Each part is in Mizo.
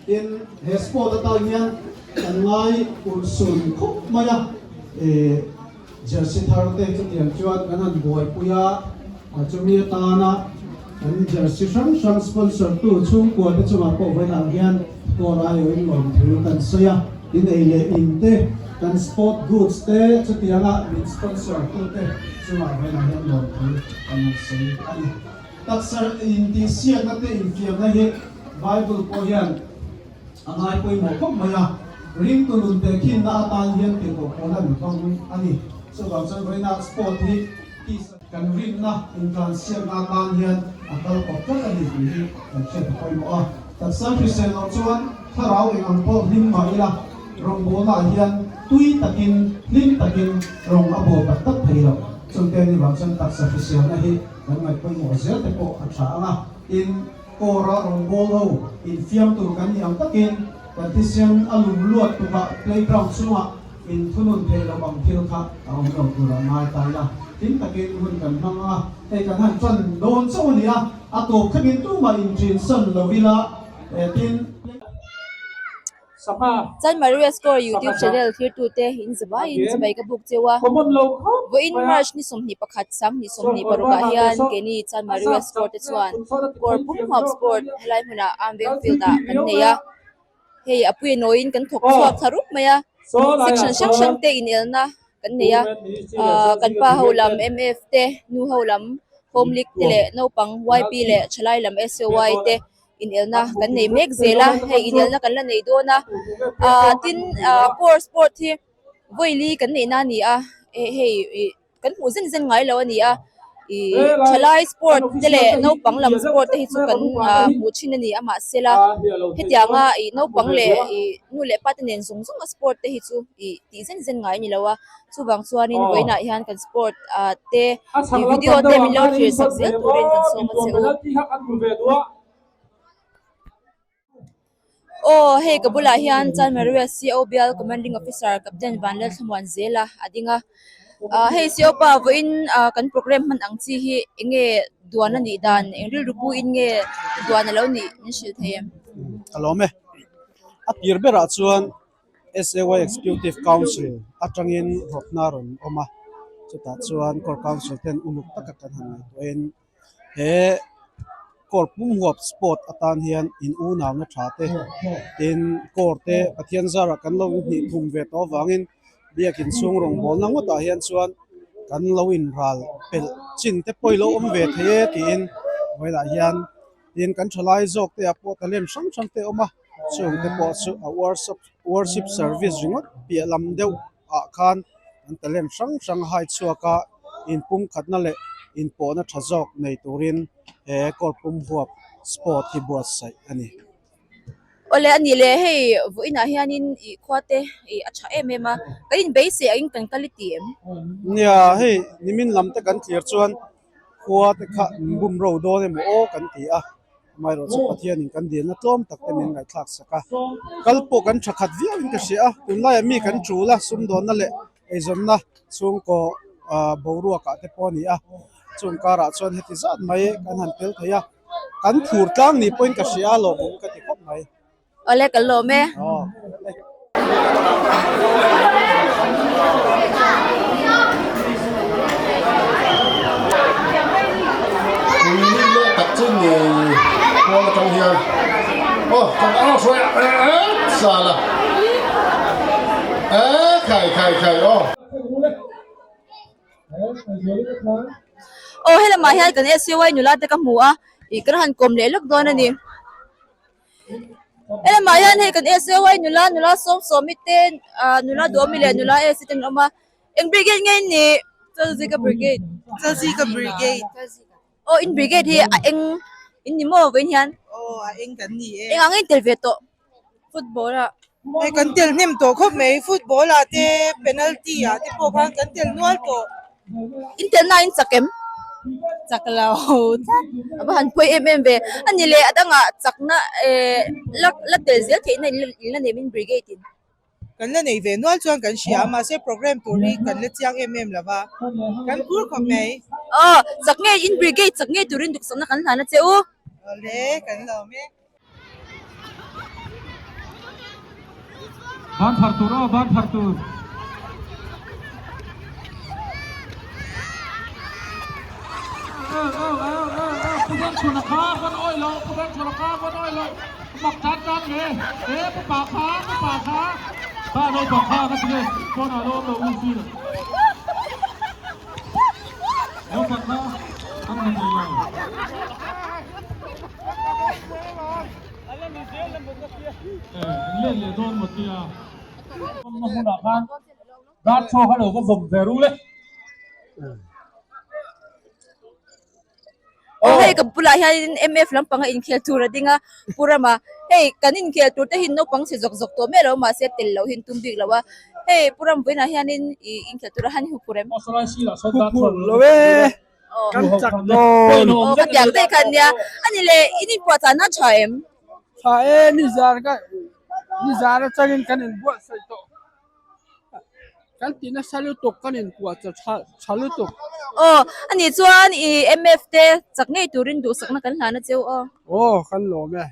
Tin, he sport atan hian kan ngai urhsun khawp mai a, jersey thar te chutiang chuan kan han buaipui a, chumi atana kan jersey hrang hrang sponsor tu chhungkua te chungah pawh vawiinah hian kawr aiawhin lawmthu kan sawi a, tin ei leh in te kan sport goods te chutianga min sponsor tu te chungah vawiinah hian lawmthu kan han sawi a ni. Taksa intihsiakna te infiamna hi Bible pawh hian a ngai pawimawh khawp mai a, ringtu nun tehkhinna atan hian tirhkoh pawl an hmang a ni. Chuvang chuan vawiinah sport hi tisa kan rinna intlansiakna atan hian a kal kawp tlat a ni tih hi kan hriat a pawimawh a. Taksa hrisel loh chuan thlarau eng ang pawh hlim mah ila rawngbawlnaah hian tui takin hlim takin rawng a bawl tak tak thei lo. Chungte ni vang chuan taksa hriselna hi Kan ngaih pawimawh zel te pawh a tha ang a, tin, Kawra rawngbâwl ho infiam tur kan nih ang takin kan thisen a lum luat tukah playground chungah inthunun theih loh ang thil kha a awm lo tur a ngai ta ila. Tin takin hun kan hmang ang a, hei kan han ṭan dawn chauh a ni a, a tawp thlengin tumah inṭinsan lo ila, tin, Chan Maria Score YouTube channel thirtute in zavaiin chibai ka buk cheu a. Vawiin March ni 21 sang 26 ah hian keini Chan Maria Score te chuan kawr pum huap sport helai hmunah Armveng field ah kan nei a. Hei a puia nawiin kan thawk chhuak thla rup mai a. Section hrang hrang te inelna kan nei a. Ahh kan pa ho lam MF te nu ho lam Home League te leh naupang YP leh thalai lam SOY te inelna kan nei mek zel a hei inelna kan la nei dawn a ah tin ah core sport hi vawi li kan neihna a ni a hei ih kan hmuh zen zen ngai lo a ni a ih thalai sport te leh naupang lam sport te hi chu kan ah hmuh thin a ni a mahse la hetianga ih naupang leh ih nu leh pa te nen zawng zawng a sport te hi chu ih tih zen zen ngai a ni lo a chuvang chuanin vawiinah hian kan sport ah te ih video te min lo thlir sak zel turin kan sawm a che u. Aw hei ka bulah hian Chanmaria CO bial commanding officer captain Vanlalthlamuan zela a ding a ah hei CO pa vawiin ah kan programme hman ang chi hi eng nge duan a nih dan eng rilru pu in nge duan a lo nih min hrilh thei em? Ka lawm e a tir berah chuan SAY Executive Council atangin rawtna a rawn awm a, chutah chuan Corps Council ten uluk taka kan han ngaihtuahin he Corps pum huap sport atan hian in unauna tha te tin Corps te Pathian zarah kan lo hnih thum ve tawh avangin biakin chhung rawngbawlna ngawtah hian chuan kan lo inral pelh chin te pawh i lo awm ve thei e tiin vawilah hian tin kan thalai zawk te ah pawh talent hrang hrang te a awm a. Chung te pawh chu a worship worship service ringawt piah lam deuh ah khan an talent hrang hrang hai chhuak a inpumkhatna leh inpawhna tha zawk nei turin he kawr pum huap sport hi buatsaih a ni. Awle a ni le hei vawiinah hianin ih khua te ih a tha em em a kan inbeisei angin kan kal i ti em? Nia hei nimin lam te kan thlir chuan khua te kha in bum ro dawn emaw aw kan ti a. Amaherawhchu Pathianin kan dilna tlawm tak te min ngaihthlak sak a, kal pawh kan tha khat viauin ka hria a, tunlaiah mi kan tul a, sumdawnna leh eizawnna chhungkaw ah boruakah te pawh a ni a, chung karah chuan heti zat mai kan han tel thei a, kan phur tlang ni pawhin ka hria a, lawmawm ka ti khawp mai. Awle ka lawm e. Aw helamah hian kan SUI nula te ka hmu a ih kan han kawm leh lawk dawn a ni. Helamah hian hei kan SAY nula nula sawm sawmi te ah nula duhawmi leh nula AC te an awm a eng brigade nge in nih Chalzika brigade Chalzika brigade aw in brigade hi a eng in ni maw vawiin hian aw a eng kan ni e eng ang in tel ve tawh football ah. Hei kan tel hnem tawh khawp mai football ah te penalty ah te pawh khan kan tel nual tawh. In telna in chak em? Chak lo tlat. A va han pawi em em ve. A ni leh a dangah chakna eh la la tel zel theihna in la nei min brigade in. Kan la nei ve nual chuan kan hria a mahse program tur hi kan la chiang em em lo va kan phur khawp mai. Aw chak ngei in brigade chak ngei turin duhsakna kan hlan a che u. Awle kan lawm e. Ban phar tur aw ban phar tur. Pu Bengchhuna kha vawn awih loh, Pu Bengchhuna kha vawn awih loh, mak tan tan ve, e Pu Pa kha, Pu Pa kha, kha naupang kha ka ti nge, phone ah lo awm lo u si lo. Naupang kha an hmu thei lo. E, an let leh dawn maw tia. Awmna hmunah khan dar chaw kha lo va vawm ve ru le. Aw hei ka bulah hianin MF lampanga inkhel tur a ding a Pu Rama hei kan inkhel tur te hi naupang chhe zawk zawk tawh miah lo mahse tel loh hi an tum bik lo a hei Pu Ram vawiinah hianin ih inkhel tura han huphurh em? Huphurh lo e kan chak dawn. Aw ka tiang daih kha ania ani le in inpuahchah na tha em? Tha e nizar ka nizar atangin kan inbuatsaih tawh. Kan ti nasa lutuk kan inpuah cha tha tha lutuk. Aw ani chuan i MF te chak ngei turin duhsakna kan hlan a cheu aw. Aw kan lawm e.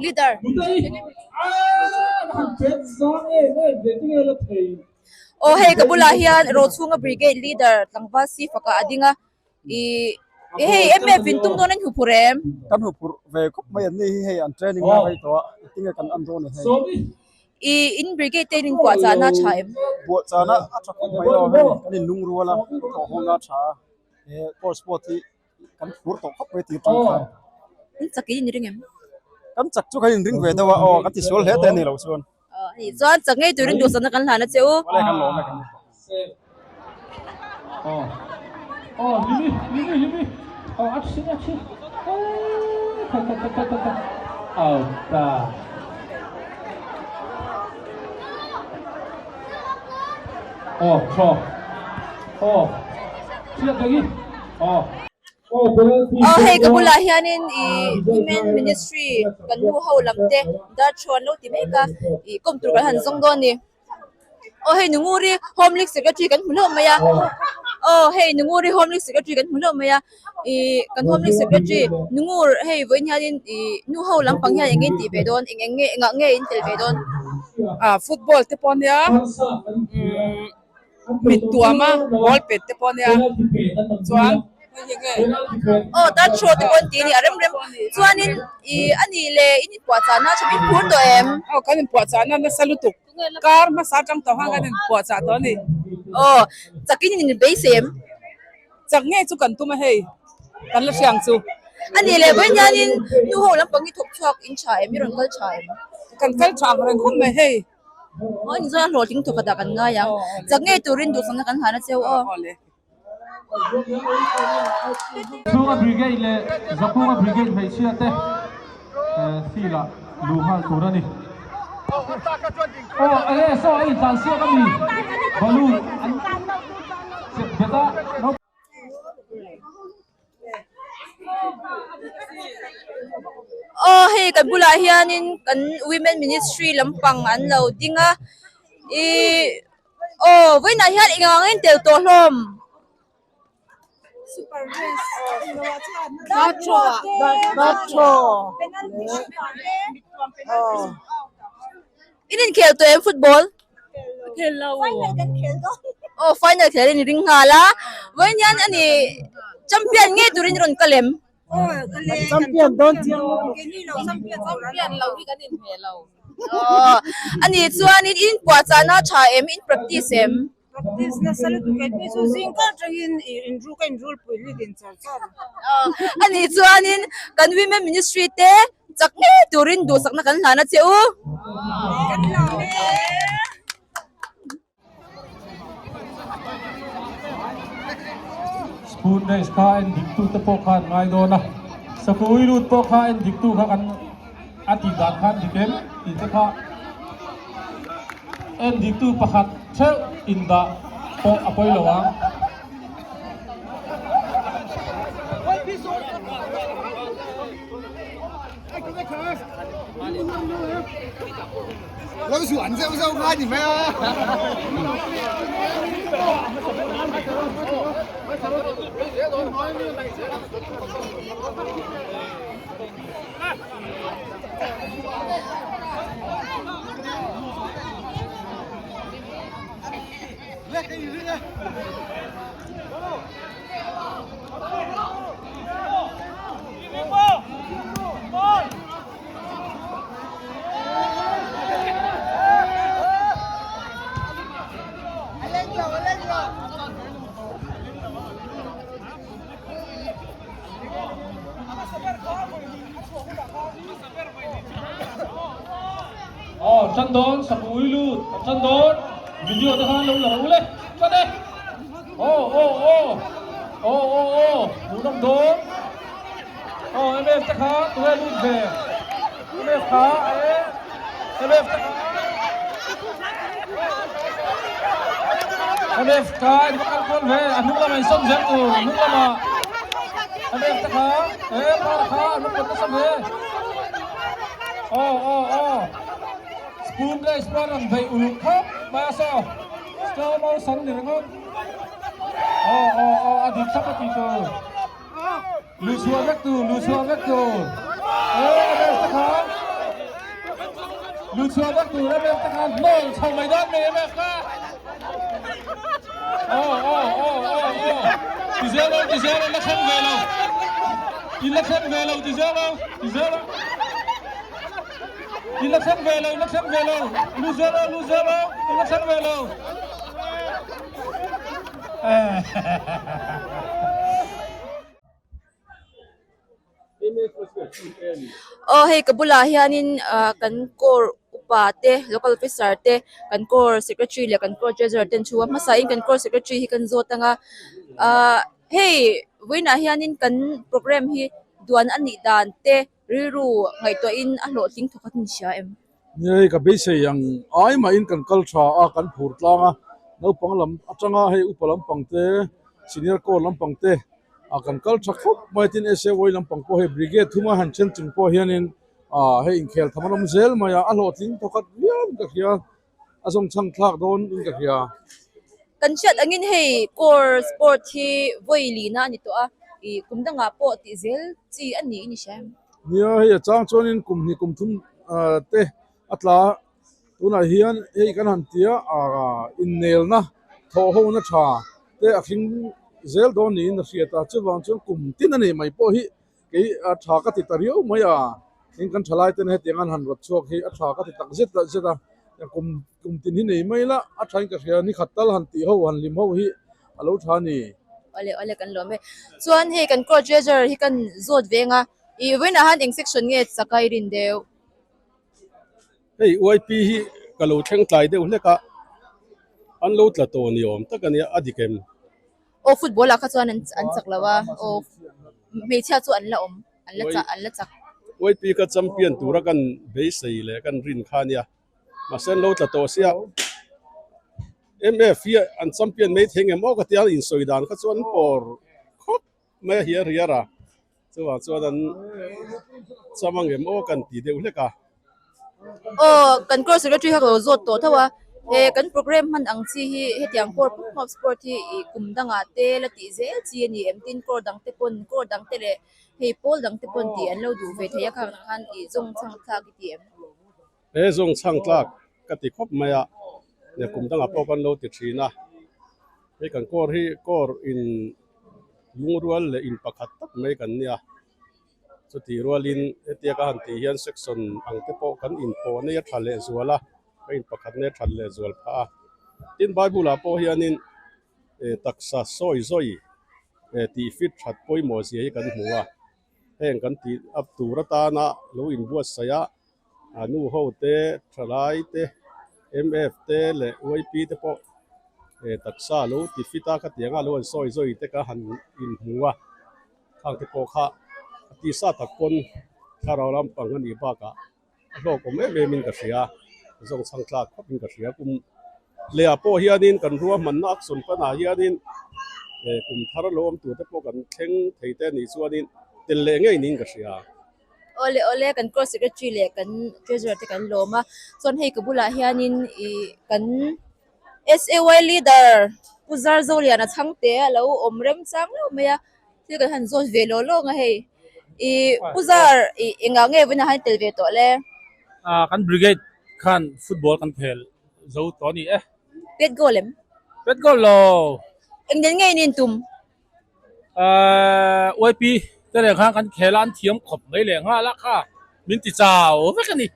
Leader Aw hei ka bulah hian Rochhunga Brigade Leader tlangval si faka a ding a ih hei MF in tum dawn a ni huphurh em? Kan huphurh ve khawp mai an ni hi hei an training na rei tawh a engtin nge kan en dawn ni hei. Ih in brigade te in inkuah chahna a tha em? Buah chahna a tha khawp mai aw hei kan inlungrual a thawhhawlna a tha a he course pawh hi kan phur tawh khawp mai tih tang khan. In chak in inring em? Kan chak chu kan inring ve deuh a aw kan tisual hle te a ni lo chuan. Aw a nih chuan chak ngei turin duhsakna kan hlan a che u. Awle kan lawm e kan ni. Aw limi limi limi aw a thi a thi kha kha kha kha kha aw ta. Aw thaw aw chhiat leh hi aw. Aw hei ka bulah hianin ih women ministry kan nu ho lam te dar thu an lo ti mek a ih kawm tur kan han zawng dawn a ni aw hei Nunguri home league secretary kan hmu hlauh mai a aw hei Nunguri home league secretary kan hmu hlauh mai a ih kan home league secretary Nungur hei vawiin hianin ih nu ho lampang hian eng nge in tih ve dawn eng eng nge engah nge in tel ve dawn. Ah football te pawh ania umm mit tuam a ball pet te pawh ania chuan aw tan show te pawh an ti a ni a rem rem chuanin ih a nih leh in inpuahchahna tha min phur tawh em? Aw kan inpuahchahna nasa lutuk kar hmasa atang tawh khan kan inpuahchah tawh a ni. Aw chakin in inbeisei em? Chak ngei chu kan tum a hei, kan la hriang chu. A nih leh vawiin hianin nu ho lampang hi thawk chhuak in tha em, i rawn kal tha em? Kan kal tha ang reng khawp mai hei. Aw in zawn a hlawhtling thawk a dah kan ngai ang. Chak ngei turin duhsakna kan hlan a cheu aw. Chhunga Brigade leh Zakunga Brigade hmeichhia te field ah luh nghal tur a ni. Aw enge saw a intlan siak a mi balloon an chep bet a. Aw hei kan bulah hianin kan women ministry lampang an lo ding a ihh aw vawiinah hian eng ang in tel tawh hlawm. In inkhel tawh em football? Aw final khel in ring nghal a vawiin hian a ni champion ngei turin rawn kal em? Aw a nih chuanin in puahchahna a tha em in practice em? Practice nasa lutuk e tui chu zing kar atangin ih inru ka inrul pui lit in char char. A nih chuanin kan women ministry te chak ngei turin duhsakna kan hlan a che u. Kan lawm e. Spoon race kha en dik tu te pawh kha an ngai dawn a, Sakui lut pawh kha en dik tu kha kan a tih dan khan dik em tih te kha en dik tu pakhat theuh indah pawh a pawi lo ang. Aw tan dawn sakui lut a tan dawn video te khan lo la ro le tan e aw aw aw aw aw aw hmuhnawm dawn aw mf te kha tunge lut ve mf kha e mf te kha mf kha in va kal kual ve a hnung lamah in sawm zel tur a hnung lamah mf te kha e para kha an va pawt nasa ve aw aw aw spoon leh spoon an veih uluk khawp mai a saw slow motion ni ringawt aw aw aw a dik thlap a tih tur lu chhuah vek tur lu chhuah vek tur e mf te kha lu chhuah vek tur mf te kha hnawl chho mai dawn mai mf kha aw aw aw aw aw ti zel lo ti zel lo la thleng ve lo in la thleng ve lo ti zel lo ti zel lo In la thleng ve lo, in la thleng ve lo. Lu zel aw, lu zel aw, in la thleng ve lo. Aw hei ka bulah hianin ah kan core upa te local officer te kan core secretary leh kan core treasurer te an thu a hmasa in kan core secretary hi kan zawt ang a ah hei vawiinah hianin kan programme hi duan a nih dan te. Rilru ngaihtuahin a hlawhtling thawk a ni hria em? Nia hei ka beisei ang ai mahin kan kal tha a, kan phur tlang a, naupang lam atanga hei upa lampang te, senior corps lampang te ah kan kal tha khawp mai tin SAY lampang pawh hei brigade thuma han then chung pawh hianin ah hei inkhel tham an awm zel mai a, a hlawhtling thawk at viau in ka hria. a zawng chhang thlak dawn in ka hria. Kan hriat angin hei core sport hi vawi lina a ni tawh a, ih kum dangah pawh tih zel chi a ni in i hria em? Nia hei a chang chuanin kum hnih kum thum te a tla a, tunah hian hei kan han tia ah innelna thawh hona tha te a hring zel dawn niin a hriat a, chuvang chuan kum tin a nei mai pawh hi Kei a tha ka ti ta riau mai a, tin kan thalai ten hetiang an han rawt chhuak hi a tha ka ti tak zet tak zet a, kum kum tin hi nei mai la a thain ka hria ni khat tal han tih ho han hlim ho hi a lo tha a ni. Awle awle kan lawm e. Chuan hei kan court treasurer hi kan zawt veng a, ih vawiinah han eng section nge chak a i rin deuh? Hei YP hi ka lo thleng tlai deuh hlek a, an lo tla tawh ni awm tak a nia a dik em? Aw football ah kha chuan an an chak lo a aw hmeichhia chu an la awm an la chak an la chak. YP kha champion tura kan beisei leh kan rin kha a nia mahse an lo tla tawh sia MF hi an champion mai thei ngem aw ka tia insawi dan kha chuan pawr khawp mai a hiar hiar a chuvang chuan an cham angem aw kan ti deuh hlek a. Aw kan course secretary kha ka lo zawt tawh tho a he kan programme hman ang chi hi hetiang course pum huap sport hi ih kum dangah te la tih zel chi a ni em tin course dang te pawn course dang te leh hei pawl dang te pawn tih an lo duh ve thei a khang khan ih zawng chhang thlak i ti em. He zawng chhang tlak ka ti khawp mai a nia kum dangah pawh kan lo ti thin a hei kan course hi course in lungrual leh in pakhat tak mai kan nia. Chutih rualin hetia ka han tih hian section ang te pawh kan inpawh nei a tha leh zual a, ka in pakhat nei a that leh zual phah a. Tin Bible ah pawh hianin eh taksa sawi zawi eh tih fit that pawimawh zia hi kan hmu a, heng kan tih up tur atana lo inbuatsaih a, a nu ho te, thalai te, MF te leh YP te pawh. Taksa lo ti fit a khatianga lo an sawi zawi te ka han inhmu a, khang te pawh kha a tisa tak pawn thlarau lampang a nih bakah a hlawkawm em em in ka hria, zawng chhang tlak khawp in ka hria. Kum lehah pawh hianin kan ruahmanna action panah hianin kum thar lo awm tur te pawh kan thleng thei te a nih chuanin tel leh ngei niin ka hria. Awle awle kan court secretary leh kan treasurer te kan lawm a, chuan hei ka bulah hianin ih kan SAY leader Pu Zarzoliana chhangte a lo awm remchang lo mai a, thil kan han zawt ve law law ang a hei. Ih Pu Zar ih engah nge vawiinah han tel ve tawh le? Ah kan brigade khan football kan khel zo tawh a ni e. Pet goal em? Pet goal lo. Engden nge in intum? Ahh YP te leh khan kan khel a an thiam khawp mai leh nghal a kha min ti chau vek a ni.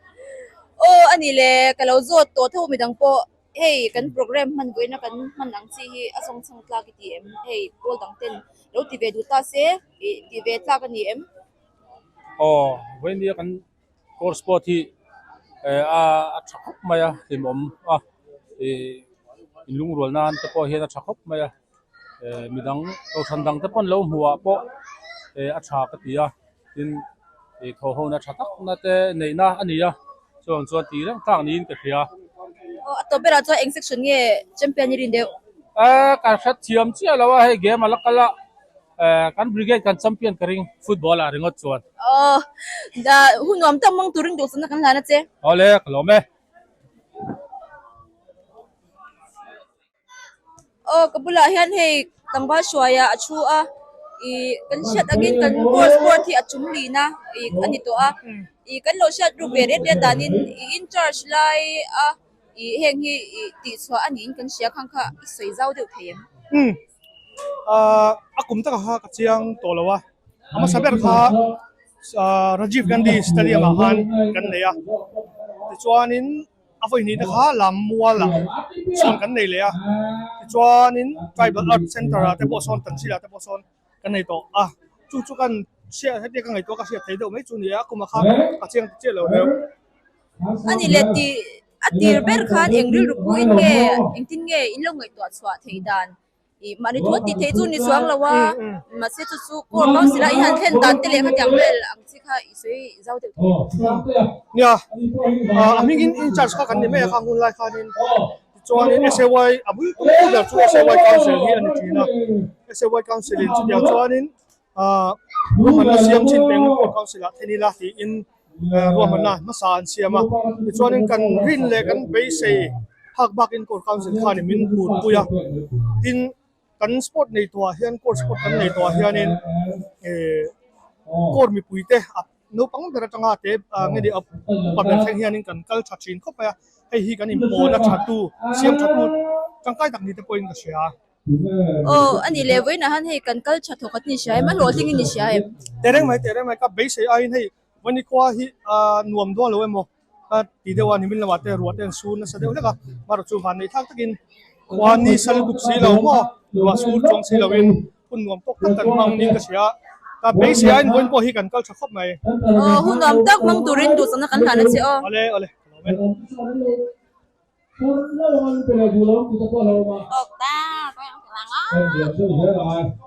Aw a ni le ka lo zawt tawh tho midang pawh hei kan program hman vawiin a kan hman ang chi hi a zawng chhang tlak i ti em hei pawl dang ten lo ti ve duh ta se ih ti ve tlak a ni em. Aw vawiin nia kan course pawh hi a tha khawp mai a hlimawm a ih inlungrual nan te pawh hian a tha khawp mai a. Midang kohhran dang te pawn lo hmuh ah pawh a tha ka ti a tin ih thaw ho na tha tak na te neih na a ni a chuang chuan tih reng tlak niin ka hria. Aw a tawp berah chuan eng section nge champion i rin deuh? Eh ka hre thiam chiah lo a hei game a la kal a eh kan brigade kan champion ka ring football ah ringawt chuan. Aw hun nuam tak mang turin duhsakna kan hlan a che. Awle ka lawm e. Aw ka bulah hian hei tlangval hruaia a thu a ih kan hriat angin kan course board hi a chung lin a ih a ni tawh a ih kan lo hriat ruk ve riat riat danin ih in charge lai a ih heng hi ih tih chhuah a niin kan hria khang kha i sawi zau deuh thei em? Umm ahh a kum takah kha ka chiang tawh lo a a hmasa ber kha ahh Rajiv Gandhi stadium ah khan kan nei a tichuanin. A vawi hnihna kha lam mualah sawn kan nei leh a, tichuanin Tribal Art Centre ah te pawh sawn Tanhril ah te pawh sawn kan nei tawh a, chu chu kan hriat hetia ka ngaihtuah ka hriat thei deuh mai chu ni a, kuma kha ka chiang chiah lo deuh. A ni leh tih a tir ber khan eng rilru pu in nge engtin nge in lo ngaihtuah chhuah theih dan Ih mahni thu tih theih chu ni chuang lo a, mahse chu chu court council a i han thlen dan te leh khatiang vel ang chi kha i sawi zau deuh thei em? Nia, a hmingin in charge kha kan ni mai a khang hun lai khanin tichuanin SAY a bul tum tu ber chu SAY council hi a ni thin a, SAY council in chutiang chuanin ruahmanna siam chin peng court council ah then ila tiin ruahmanna hmasa an siam a, tichuanin kan rin leh kan beisei phak bakin court council khanin min hurpui a, tin kan sport nei tawhah hian court sport kan nei tawhah hianin eh court mipuite a naupang ber atanga te nge ni upa ber thleng hianin kan kal tha thin khawp mai a, hei hi kan inpawhna tha tu siam tha tu tangkai tak ni te pawhin ka hria. Aw a ni leh vawiinah hian hei kan kal tha thawk a ni hria em a hlawhtling in ni hria em? Tehreng mai tehreng mai ka beisei aiin hei Vawinikua hi nuam dawn lo emaw ka ti deuh a nimin lamah te ruah te an sur nasa deuh hlek a marawh chu van neih thlak takin khua ni sal dup si lo maw ruah sur chuang si loin hun nuam tawk tak kan hmang niin ka hria ka beisei aiin vawiin pawh hi kan kal tha khawp mai. Aw hun nuam tak hmang turin duhsakna kan hlan a che aw. Awle awle ka lawm e.